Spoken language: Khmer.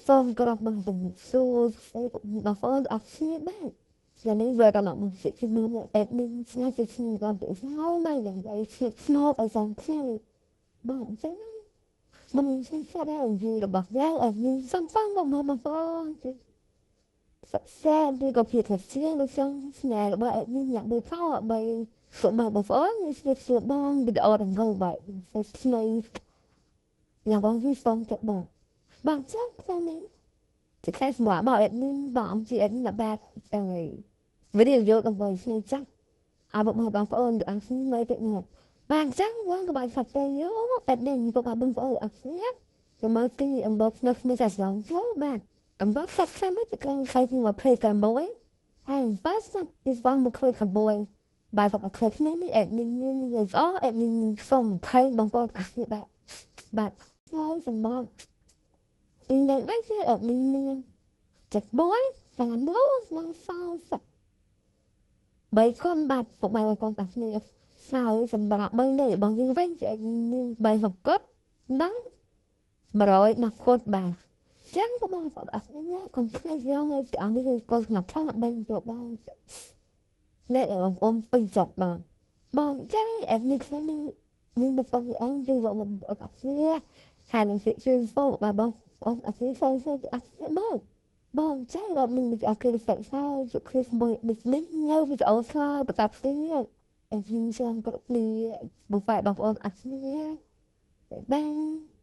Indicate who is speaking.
Speaker 1: សូមគោរពបងសួរស្ដីបងប្អូនអរគ្នាបាទយ៉ាងនេះវាក៏មកសិទ្ធិមើលអេដមីនស្នេហ៍ជាងក៏ទៅសោមកយ៉ាងไรជាស្នូឲ្យសំគ្នាបងអញ្ចឹងមិនសិនស្ដាយយីរបស់យ៉ាងអត់មានសំសំបងបងប្អូនសែនទីក៏ពីថាជាងដូចខ្ញុំស្នេហ៍របស់អេដមីនយ៉ាងដូចខោបីសូមបងប្អូនស្នេហ៍សួរបងវីដេអូរងបែបស្នេហ៍យ៉ាងបងវីសូមចិត្តបងបងចាំខ្ញុំនេះជាខែស្មោះបងអេដមីនបងជាអេដមីនបាទអីវីដេអូយកដើម្បីស្នេហ៍ចាស់អើបងបងប្អូនអញមើលទៅមកបាទចឹងបងក៏បានសាត់ទៅយោអេដមីនក៏បងប្អូនអត់ស្នេះទៅមកទីអំបនៅស្នេះតែស្ងចូលបាទអំបសាត់សាមិនទៅខៃទីមកភេកមួយហើយបាសទីបងមកឃើញខមួយបាយបងឃើញនេះអេដមីននេះអអេដមីនសុំថៃបងប្អូនអត់ស្នេះបាទបាទហើយសម្បទីនេះវិញគឺអេដមីននេះចិត្តមួយតែនោះមកសោសបីកូនបាទពុកម៉ែបងប្អូនអត់ស្នេះហើយសម្រាប់បីនេះបងយើងវិញជាបីសង្កត់នឹង100មកគាត់បាទចឹងក៏បងប្អូនអត់នេះកុំភ្លេចយកឲ្យអង្គនេះក៏ស្ងប់ផងបីទៅបងនេះបងប្អូនពេញចិត្តបងបងចឹងអែនេះខ្ញុំមានបងប្អូនអង្គគឺបងប្អូនអត់នេះហើយនឹងជឿហ្វូបាទបងប្អូនអត់នេះសូមសូមអត់បងបងចឹងដល់មានអត់គេសាច់សោជគ្រីសមួយនេះនៅវីដេអូស្លាបន្តទៀតអញ្ចឹងគ្រប់គ្នាបងប្អូនអត់នេះបាយ។